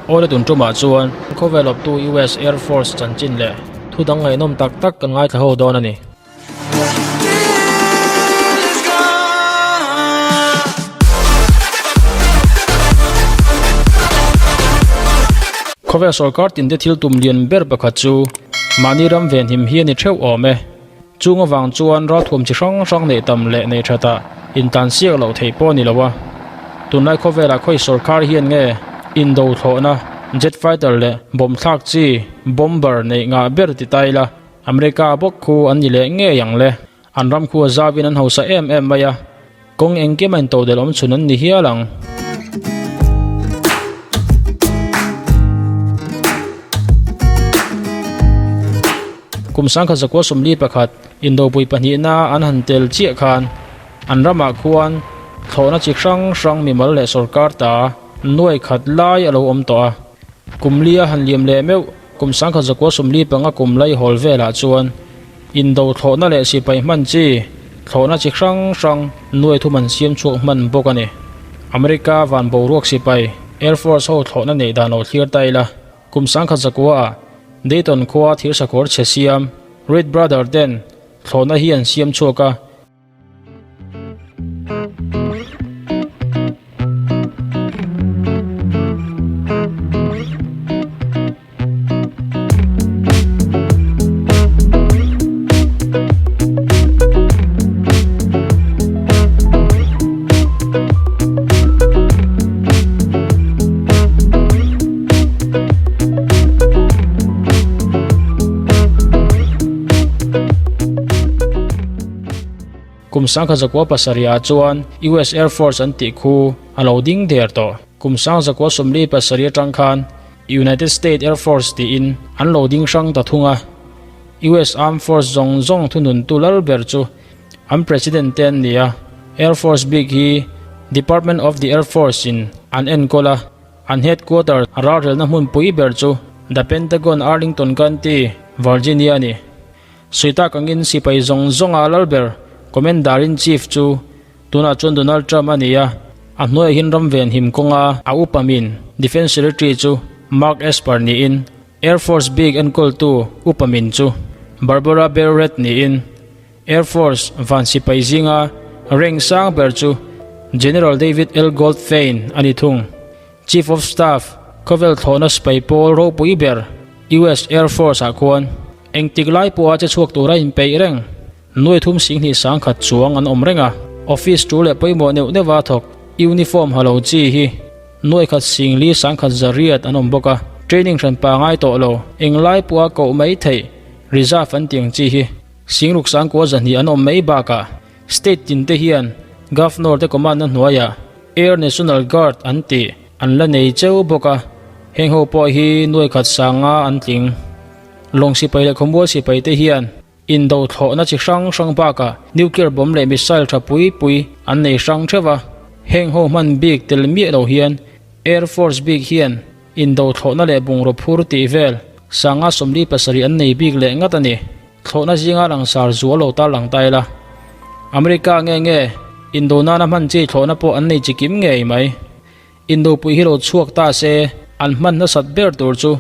Awle tun tumah chuan khawvel awptu US Air Force chanchin leh thu dang ngaihnawm tak tak kan ngaithla ho dawn a ni. Khawvel sorkar tinte thil tum lian ber pakhat chu mahni ram venhim hi a ni theuh awm e. Chung avang chuan ralthuam chi hrang hrang neih tam leh neih thatah intansiak loh theih pawh a ni lo a. Tunlai khawvelah khawi sorkar hian nge indo thlawhna, jet fighter leh bomb thlak chi, bomber, neih ngah ber ti ta ila, America bawk khu an ni leh ngei ang le. An ram khu a zauin an hausa em em mai a, kawng engkim a intodelh awm chhun an ni hial ang. Kum sangkhat zakua 41 Indopui pahnihna an han tel chiah khan an ramah khuan thlawhna chi hrang hrang mimal leh sorkar ta nuai khat lai a lo awm tawh a. Kum li a han liam leh meuh kum sangkhat zakua 45 kum lai hawl velah chuan Indo thlawhna leh sipai hman chi thlawhna chi hrang hrang nuai thum an siam chhuak hman bawk a ni. America van boruak sipai Air Force ho thlawhna neih dan lo thlir ta ila. Kum sangkhat zakua ah Dayton khua thirsakawr chhe siam Wright Brother ten thlawhna hi an siam chhuak a. Kum sangkhat zakua pasarih ah chuan US Air Force an tih khu a lo ding der tawh. Kum sang zakua 47 atang khan United States Air Force tiin an lo ding hrang ta thung a. US Armed Force zawng zawng thununtu lal ber chu An President te an ni a, Air Force bik hi Department of the Air Force in an enkawl a, an headquarter ralrelna hmunpui ber chu The Pentagon Arlington County, Virginia a ni. Sawi tak angin sipai zawng zawnga lal ber Commander-in-Chief chu tunah chuan Donald Trump a ni a, a hnuaiah hian ram venhim kawnga a upamin Defence Secretary chu Mark Esper niin Air Force bik enkawltu upamin chu Barbara Barrett niin Air Force van sipai zinga rank sang ber chu General David L. Goldfein a ni thung. Chief of Staff, khawvel thlawhna sipai pawl ropui ber US Air Force ah khuan engtik lai pawha che chhuak tura inpeih reng nuai thum singhnih sangkhat chuang an awm reng a. Office tul leh pawimawh neuh neuha thawk uniform ha lo chi hi nuai khat singli sangkhat zariat an awm bawk a. Training hran pangai tawh lo englai pawha koh mai theih reserve an tih ang chi hi Singruk sangkua zahnih an awm mai bakah state tin te hian Governor te command na hnuaiah Air National Guard an tih an la nei cheu bawk a, heng ho pawh hi nuai khat sanga an tling. Lawng sipai leh khawmual sipai te hian indo thlawhna chi hrang hrang bakah nuclear bomb leh missile tha pui pui an nei hrang theuh a, heng ho hman bik tel miah lo hian Air Force bik hian indo thlawhna leh bungraw phur tih vel sanga 47 an nei bik leh ngat a ni. Thlawhna zinga langsar zual lo tar lang ta ila. America nge nge Indo nana hman chi thlawhna pawh an nei chi kim ngei mai. Indopui hi lo chhuak ta se an hman nasat ber tur chu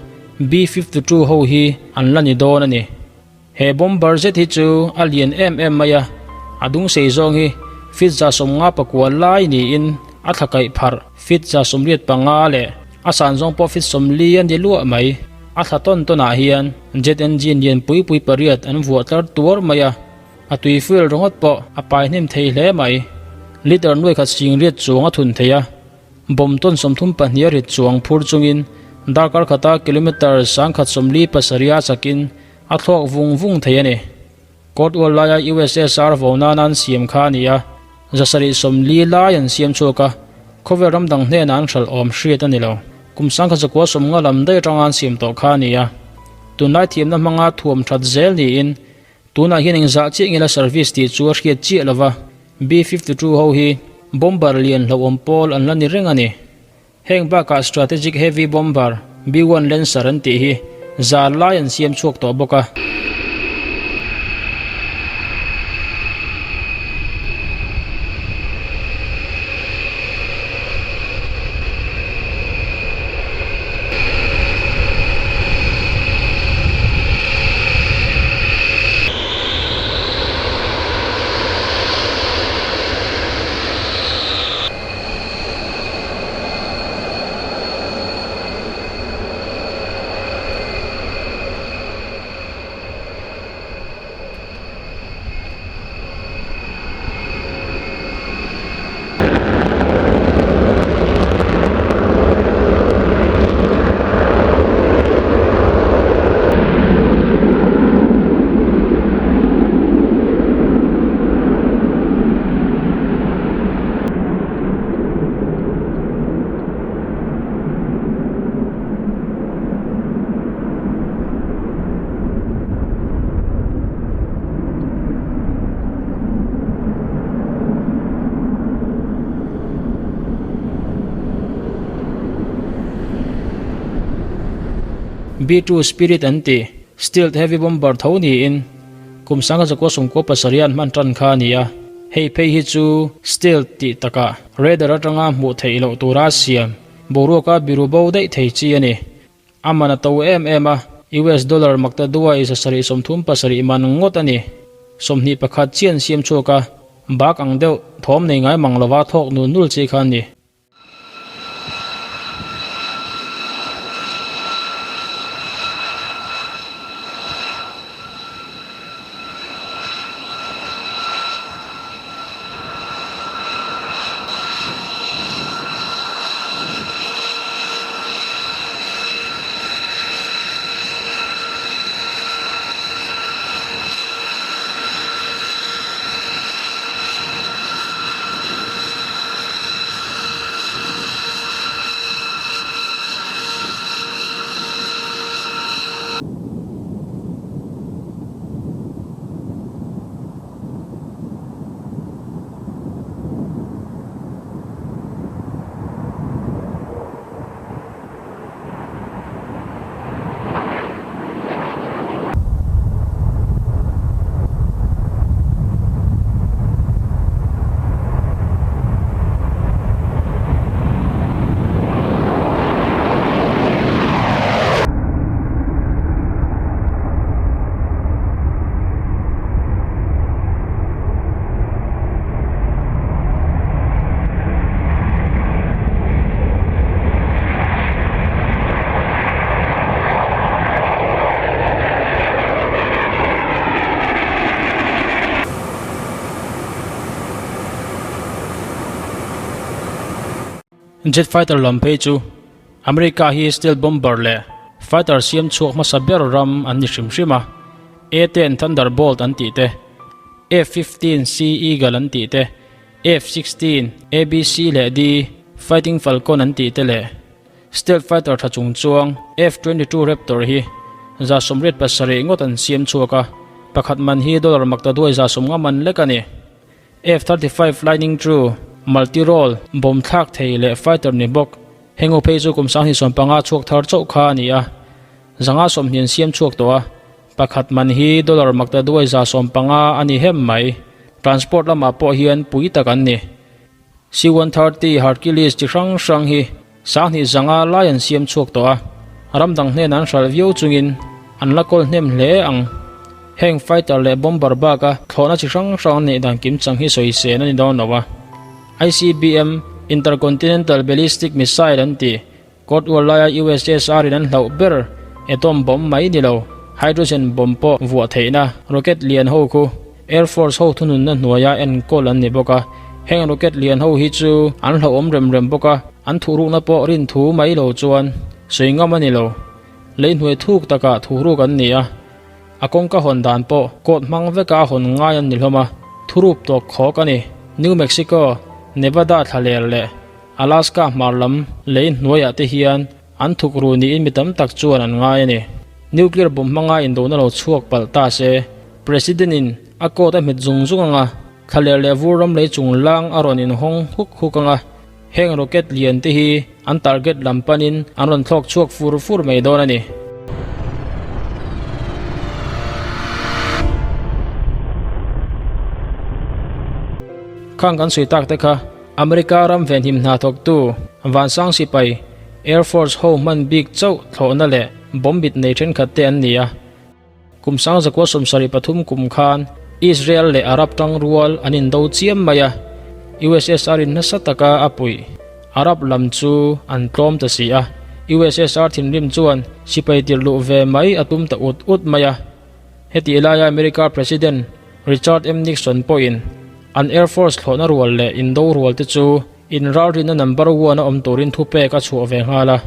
B-52 ho hi an la ni dawn a ni. He bomber zet hi chu a lian em em mai a, a dung sei zawng hi feet 54 lai niin a thla kaih pharh feet 85 leh a san zawng pawh feet 40 a ni luah mai. A thla tawn tawnah hian jet engine lian pui pui pariat an vuah tlar tuar mai a, a tui fuel ringawt pawh a pai hnem thei hle mai. Liter nuai khat sing riat chuang a thun thei a, bomb tawn 32 a rit chuang phur chungin darkar khata kilometre 147 a chakin a thlawk vung vung thei a ni. Cold War laia USSR vo nana an siam kha a ni a, 740 lai an siam chhuak a, khawvel ram dang hnenah an hralh awm hriat a ni lo. Kum 1990 lam daih atanga an siam tawh kha a ni a, tunlai thiamna hmanga thuam that zel niin tunah hian engzah chiah ngela service tih chu a hriat chiah lo va, B-52 ho hi bomber lian hlauhawm pawl an la ni reng a ni. Heng bakah Strategic Heavy Bomber B-1 Lancer an tih hi zan lai an siam chhuak tawh bawk a. B-2 Spirit an tih, stealth heavy bomber tho niin kum 1997 an hman tan kha a ni a. Hei phei hi chu stealth tih takah radar atanga hmuh theih loh tura siam boruaka biru bo daih thei chi a ni. A man a to em em a, US dollar makta duai 737 man ngawt a ni. 21 chian siam chhuak a, bak ang deuh thawm nei ngai mang lova thawk nul nul chi kha a ni. Jet fighter lam phei chu America hi stealth bomber leh fighter siam chhuak hmasa ber ram an ni hrim hrim a, A-10 Thunderbolt an tih te, F-15 Sea Eagle an tih te, F-16 A, B, C leh D Fighting Falcon an tih te leh Stealth fighter tha chung chuang F-22 Raptor hi 87 ngawt an siam chhuak a, pakhat man hi dollar makta duai 150 man lek a ni. F-35 Lightning II multi-role bomb thlak thei leh fighter ni bawk. Heng ho phei chu kum 2015 chhuak thar chauh kha a ni a, zanga sawmhnih an siam chhuak tawh a, pakhat man hi dollar makta duai 150 a ni hem mai. Transport lamah pawh hian pui tak an ni. C-130 Hercules chi hrang hrang hi 20 zanga lai an siam chhuak tawh a, ram dang hnenah an hralh viau chungin an la kawl hnem hle ang. Heng fighter leh bomber baka thlawhna chi hrang hrang neih dan kim chang hi sawi sen a ni dawn lo a. ICBM, Intercontinental Ballistic Missile an ti, Cold War laia USSR in an hlauh ber atom bomb mai ni lo, hydrogen bomb pawh vuah theihna rocket lian ho khu Air Force ho thununna hnuaia enkawl an ni bawk a. Heng rocket lian ho hi chu an hlauhawm rem rem bawk a, an thuhrukna pawh rin thu mai lo chuan sawi ngam a ni lo. Lei hnuai thuk takah thuhruk an ni a, a kawngka hawn dan pawh court hmang veka a hawn ngai an ni hlawm a, thurup tawk khawk a ni. New Mexico, Nevada thlaler leh Alaska hmar lam lei hnuaiah te hian an thuk ru niin mi tam tak chuan an ngai a ni. Nuclear bomb hmanga indona lo chhuak palh ta se, President in a coat a hmet zung zung anga, thlaler leh vur ram lei chung lang a rawn inhawng huk huk anga, heng rocket lian te hi an target lam panin an rawn thlawk chhuak fur fur mai dawn a ni. Khang kan sawi tak te kha America ram venhim hna thawktu Vansang sipai Air Force ho hman bik chauh thlawhna leh bomb bit nei thenkhat te an ni a. Kum 1973 kum khan Israel leh Arab tangrual an indo chiam mai a, USSR in nasa taka a puih Arab lam chu an tlawm ta si a. USSR thinrim chuan sipai tirh luh ve mai a tum ta ut ut mai a. Hetih laia America President Richard M. Nixon pawhin an Air Force thlawhna rual leh indo rual te chu inralrinna number one a awm turin thupek a chhuah ve nghal a.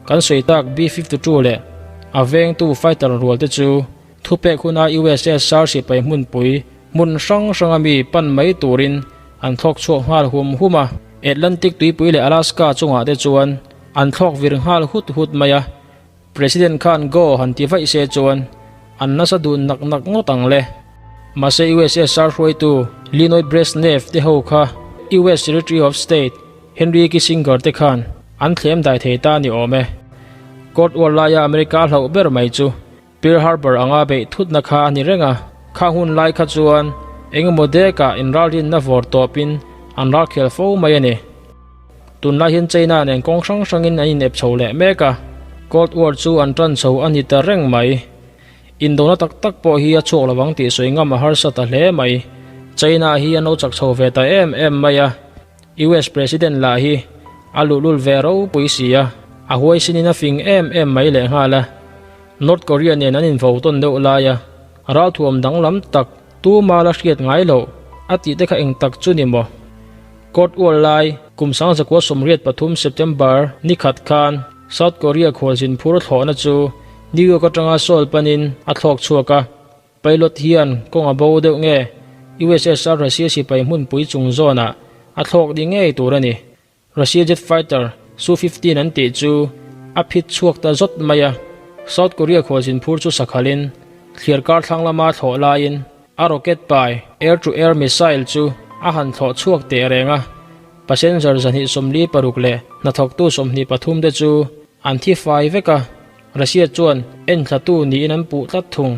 Kan sawi tak B-52 leh a vengtu fighter rual te chu thupek huna USSR sipai hmunpui hmun hrang hranga mi pan mai turin an thlawk chhuak nghal hum hum a. Atlantic tuipui leh Alaska chungah te chuan an thlawk vir nghal hut hut mai a. President khan go han ti vaih se chuan an nasa dun nak nak ngawt ang le. Mahse USSR hruaitu Leonid Brezhnev te ho kha US Secretary of State Henry Kissinger te khan an thlem dai thei ta ni awm e. Cold War laia America hlauh ber mai chu Pearl Harbor anga beih thutna kha a ni reng a, khang hun lai kha chuan engemaw dekah inralrinna vawr tawpin an ralkhel fo mai a ni. Tunlai hian China nen kawng hrang hrangin an inep chho leh mek a, Cold War chu an tan chho a ni ta reng mai. Indona tak tak pawh hi a chhuak lovang tih sawi ngam a harsa ta hle mai. China hi an lo chak chho ve ta em em mai a, US President lah hi a luhlul ve ropui si a, a huaisinin a fing em em mai lehnghal a. North Korea nen an invo tawn deuh lai a, ralthuam danglam tak tuma la hriat ngai loh a tih te kha eng tak chu ni maw? Court ual lai kum 1983 September ni khat khan South Korea khualzin phur thlawhna chu New York atanga Seoul panin a thlawk chhuak a. Pilot hian kawng a bo deuh nge USSR Russia sipai hmunpui chung zawnah a thlawk ding ngei tur a ni. Russia jet fighter Su-15 an tih chu a phit chhuak ta zawt mai a. South Korea khualzin phur chu sakhalin thliar kar thlang lama thlawh laiin a rocket pai air-to-air missile chu a han thlawh chhuak teh reng a. Passenger 246 leh hnathawktu 23 te chu an thi fai vek a, Russia chuan enthlatu niin an puh tlat thung.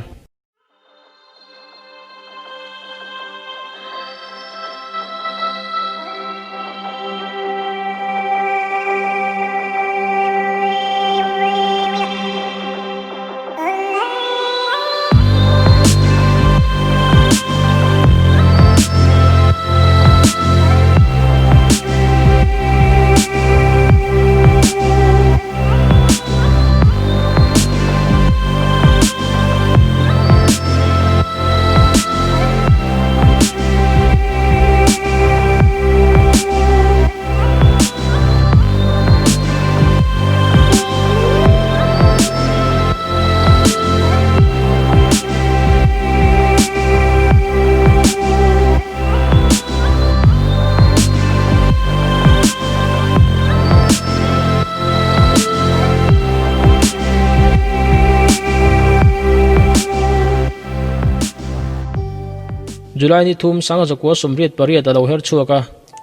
July ni thum Sangzakua 88 a lo her chhuak a,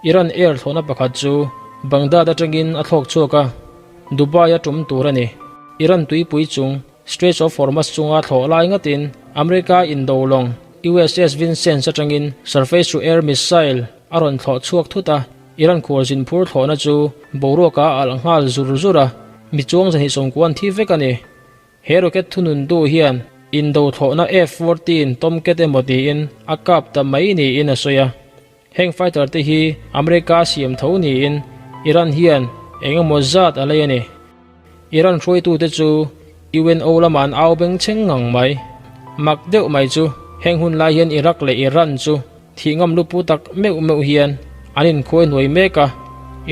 Iran Air thlawhna pakhat chu Baghdad atangin a thlawk chhuak a, Dubai a tum tur a ni. Iran tuipui chung Straits of Hormuz chunga thlawh lai ngatin America indo lawng USS Vincennes atangin surface-to-air missile a rawn thlawh chhuak thut a, Iran khualzin phur thlawhna chu boruak a alh nghal zur zur a, mi chuang 290 an thi vek a ni. He rocket thununtu hian indo thlawhna F-14 Tomcat emaw tiin a kap ta mai niin a sawi a. Heng fighter te hi America siam tho niin Iran hian eng emaw zat a lei a ni. Iran hruaitute chu UNO lamah an au beng chheng ngang mai. Mak deuh mai chu heng hun lai hian Iraq leh Iran chu thih ngam lupu tak meuh meuh hian an inkhuai hnuai mek a,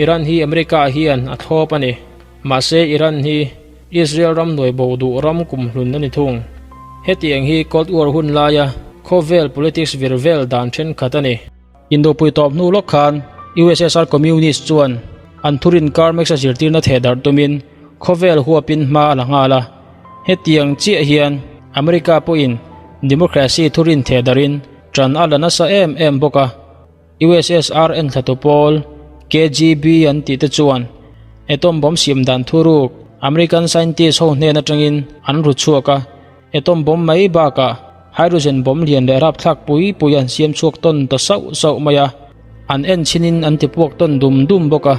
Iran hi America hian a thlawp a ni. Mahse Iran hi Israel ram nuai bo duh ram kumhlun a ni thung. Hetiang hi Cold War hun laia khawvel politics vir vel dan thenkhat a ni. Indopui tawp hnu lawk khan USSR Communist chuan an thurin Karl Marx-a zirtirna theh darh tumin khawvel huapin hma a la nghal a. Hetiang chiah hian America pawhin democracy thurin theh darhin ṭan a la nasa em em bawk a. USSR enthlatu pawl KGB an tih te chuan atom bomb siam dan thuruk American scientist ho hnen atangin an ru chhuak a, atom bomb mai bakah hydrogen bomb lian leh rapthlak pui pui an siam chhuak tawn ta sauh sauh mai a, an en chhinin an ti puak tawn dum dum bawk a.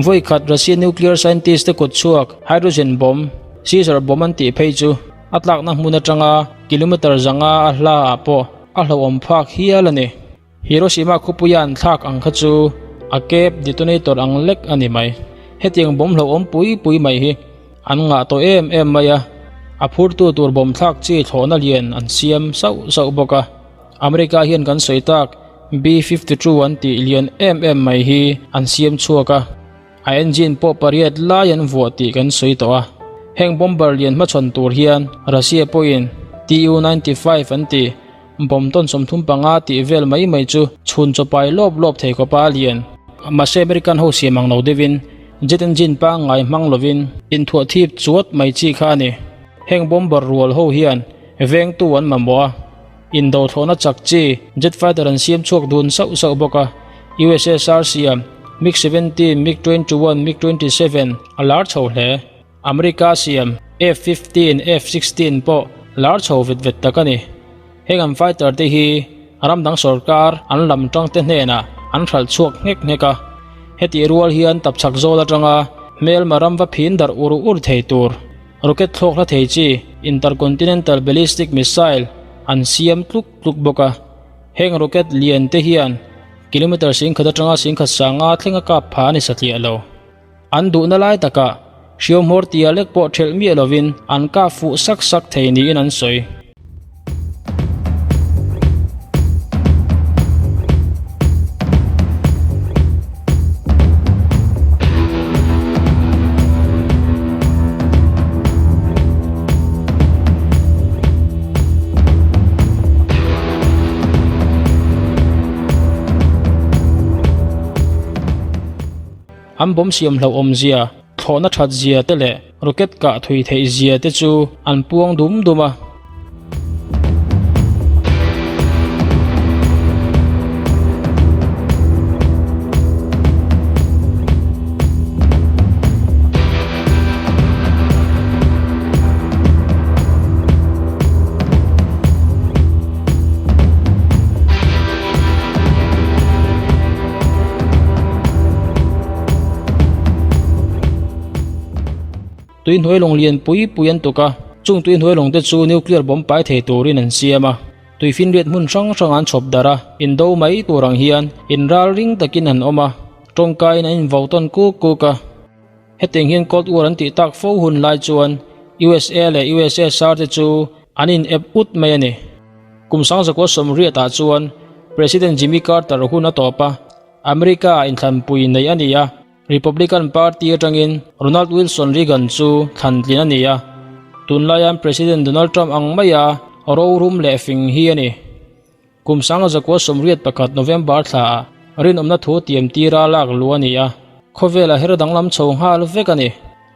Vawi khat Russian nuclear scientist te kut chhuak hydrogen bomb, Caesar bomb an tih phei chu a tlakna hmun atanga kilometer zanga a hla ah pawh a hlauhawm phak hial a ni. Hiroshima khawpuia an thlak ang kha chu a cap detonator ang lek a ni mai. Hetiang bomb hlauhawm pui pui mai hi an ngah tawh em em mai a, a phurtu tur bomb thlak chi thlawhna lian an siam sauh sauh bawk a. America hian kan sawi tak B-52 an tih lian em em mai hi an siam chhuak a. A engine pawh pariat lai an vuah tih kan sawi tawh a. Heng bomber lian hmachhawn tur hian Russia pawhin Tu-95 an ti, bomb tawn 35 tih vel mai mai chu chhun chawpai lawp lawp thei khawpa a lian. Mahse American ho siam ang lo deuhin jet engine pangngai hmang lovin inthuah thip chuat mai chi kha a ni. Heng bomber rual ho hian vengtu an mamawh a. Indo thlawhna chak chi jet fighter an siam chhuak dun sauh sauh bawk a, USSR siam MiG 17, MiG 21, MiG 27 a lar chho hle. America siam F-15, F-16 pawh lar chho vet vet tak a ni. Heng an fighter te hi ram dang sorkar an lam tang te hnenah an hralh chhuak nghek nghek a. Hetih rual hian tapchhak zawl atanga hmelma ram va phin darh ur ur thei tur rocket thlawk hla thei chi intercontinental ballistic missile an siam tluk tluk bawk a. Heng rocket lian te hian kilometer singkhat atanga singkhat sanga thleng a kap pha a ni satliah lo. An duhna lai takah hriau hmawr tia lek pawh thelh miah lovin an kap fuh sak sak thei niin an sawi. An bomb siam hlauhawm zia, thlawhna that zia te leh rocket kah thui theih zia te chu an puang dum dum a. Tui hnuai lawng lian pui pui an tuk a, chung tui hnuai lawng te chu nuclear bomb pai thei turin an siam a. Tui finriat hmun hrang hrang an chhawp darh a, indo mai tur ang hian inral ring takin an awm a, tawngkaiin an invo tawn kuk kuk a. Hetiang hian Cold War an tih tak fo hun lai chuan USA leh USSR te chu an in ep ut mai a ni. Kum sangzakua sawmriat ah chuan President Jimmy Carter hun a tawp a, America ah inthlanpui neih a ni a, Republican Party atangin Ronald Wilson Reagan chu thlantlin a ni a, tunlaian President Donald Trump ang maia rorum leh fing hi a ni. Kum sanga zakua 81 November thla ah rinawmna thu tiam tira lak lu a ni a, khawvel a her danglam chho nghal vek a ni.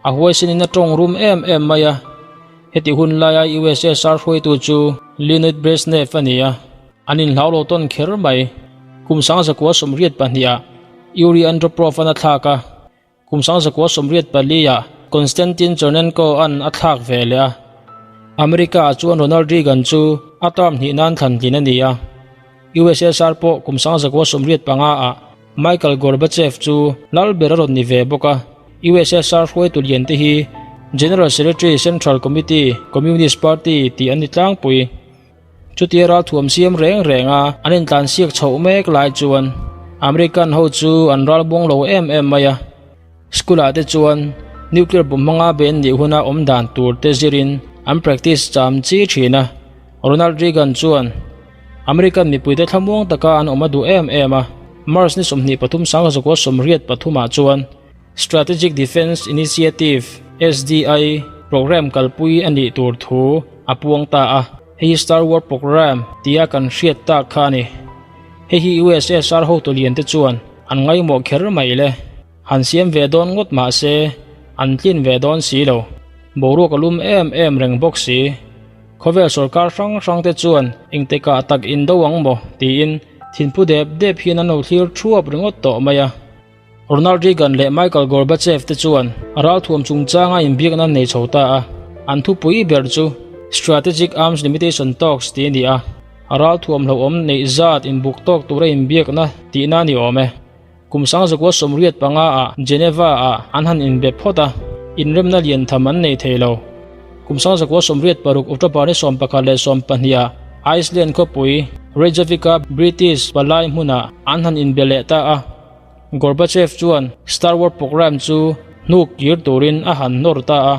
A huaisen in a tawng rum em em mai a, heti hun laia USSR hruaitu chu Leonid Brezhnev a ni a, an inhlau lo tawn kher mai. Kum sanga zakua 82 ah Yuri Andropov an a thlak a, Kum sangzakua 84 ah Konstantin Chernenko an a thlak ve leh a. America ah chuan Ronald Reagan chu a term hnih nan thlantlin a ni a. USSR pawh kum sangzakua 85 ah Michael Gorbachev chu lal ber a rawn ni ve bawk a. USSR hruaitu lian te hi General Secretary Central Committee Communist Party tih an ni tlangpui. Chutia ralthuam siam reng reng a an intlansiak chhoh mek lai chuan American ho chu an ral buang lo em em mai a. School ah te chuan nuclear bomb hmanga ben nih huna awm dan tur te zirin an practice cham chi thin a. Ronald Reagan chuan American mipuite thlamuang taka an awm a duh em em a. March ni 23 1983 ah chuan Strategic Defence Initiative, SDI, program kalpui a nih tur thu a puang ta a, hei hi Star War program tia kan hriat tak kha a ni. Hei hi USSR hotu lian te chuan an ngaimawh kher mai le. Han siam ve dawn ngawt mah se, an tlin ve dawn si lo. Boruak a lum em em reng bawk si. Khawvel sorkar hrang hrang te chuan engtikah tak indo ang maw tiin thinphu dep dep hian an lo thlir thuap ringawt tawh mai a. Ronald Reagan leh Michael Gorbachev te chuan ralthuam chungchanga inbiakna an nei chho ta a, an thupui ber chu Strategic Arms Limitation Talks tih a ni a, ralthuam hlauhawm neih zat inbuk tawk tura inbiakna tihna a ni awm e. Kum sangzakua 85 ah Geneva ah an han inbe phawt a, inremna lian tham an nei thei lo. Kum sangzakua 86 October ni 11 leh 12 ah Iceland khawpui Reykjavik-a British palai hmunah an han inbe leh ta a. Gorbachev chuan Star War program chu hnuk kir turin a han nawr ta a,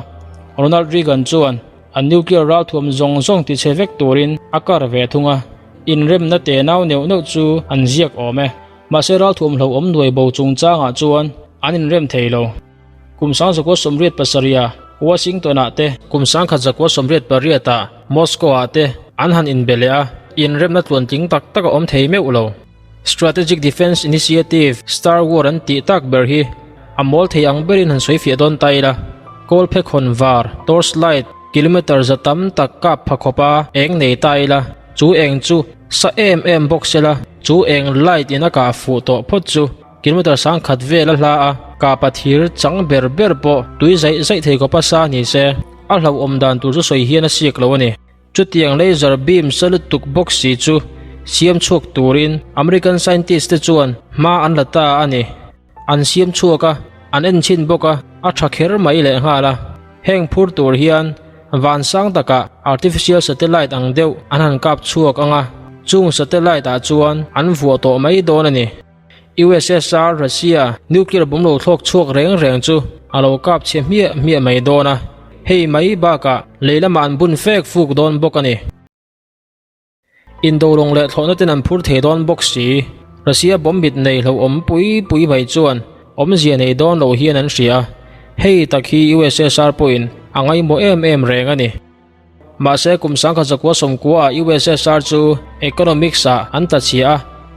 Ronald Reagan chuan a nuclear ralthuam zawng zawng tichhe vek turin a kar ve thung a, inremna te nau neuh neuh chu an ziak awm e. Mahse ralthuam hlauhawm nuai bo chungchangah chuan an inrem thei lo. Kum 1987 ah Washington ah te, kum 1988 ah Moscow ah te an han inbe leh a, inremna tluantling tak tak a awm thei meuh lo. Strategic Defence Initiative, Star War an tih tak ber hi a mawl thei ang berin han sawi fiah dawn ta ila. Kawl phekhawn var, torch light, kilometer za tam tak kap pha khawp a eng nei ta ila, chu eng chu sa em em bawk sela, chu eng light in a kah fuh tawh phawt chu kilometer 1000 vel a hla a. Kapa thir chang ber ber pawh tui zaih zaih thei khawpa sa ni se, a hlauhawm dan tur chu sawi hian a siak lo a ni. Chutiang laser beam sa lutuk bawk si chu siam chhuak turin American scientist te chuan hma an la ta a ni. An siam chhuak a, an en chhin bawk a, a tha kher mai leh nghal a. Heng phur tur hian van sang takah artificial satellite ang deuh an han kap chhuak ang a, chung satellite ah chuan an vuah tawh mai dawn a ni. USSR, Russia, nuclear bomb lo thlawk chhuak reng reng chu a lo kap chhe hmiah hmiah mai dawn a, hei mai bakah lei lamah an bun fek fuk dawn bawk a ni. Indolawng leh thlawhna ten an phur thei dawn bawk si. Russia bomb mit nei hlauhawm pui pui mai chuan awmzia nei dawn lo hian an hria a, hei tak hi USSR pawhin a ngaimawh em em reng a ni. Mahse kum 1990 ah USSR chu economics ah an ta chhia a,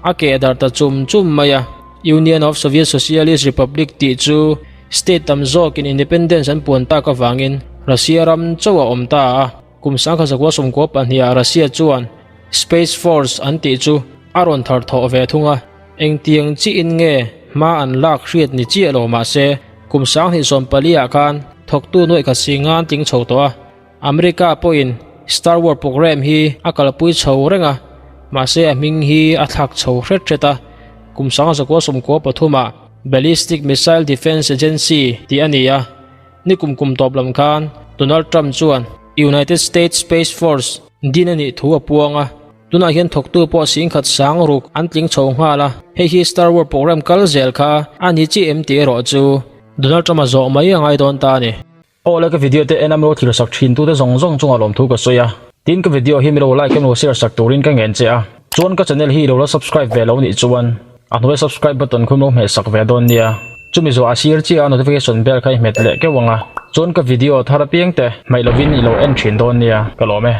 a keh darh ta chum chum mai a. Union of Soviet Socialist Republic tih chu state tam zawkin independence an puan tak avangin Russia ram chauh a awm ta a. Kum 1992 ah Russia chuan Space Force an tih chu a rawn thar thawh ve thung a. Engtiang chiin nge hma an lak hriat ni chiah lo mahse kum 2014 ah khan thawktu nuaih khat si ngan tling chho tawh a. America pawhin Star Wars program hi a kalpui chho reng a, mahse a hming hi a thlak chho hret hret a, kum 1993 ah Ballistic Missile Defense Agency tih a ni a, nikum kum tawp lam khan Donald Trump chuan United States Space Force din a nih thu a puang a, tunah hian thawktu pawh singkhat sang ruk an tling chho nghal a, hei hi Star Wars program kal zel kha a ni chiah em tih erawh chu Donald Trump a zawh mai a ngai dawn ta a ni. Aw le ka video te en a milo thlir sak thin tute zawng zawng chungah lawmthu ka sawi a, tin ka video hi milo like emaw share sak turin ka ngen che a, chuan ka channel hi ilo la subscribe ve lo nih chuan a hnuai subscribe button khu milo hmeh sak ve dawn nia, chumi zawh a sir chiah a notification bell kha i hmet leh keuh ang a, chuan ka video thar apiang te hmaih lovin ilo en thin dawn nia ka lawm e.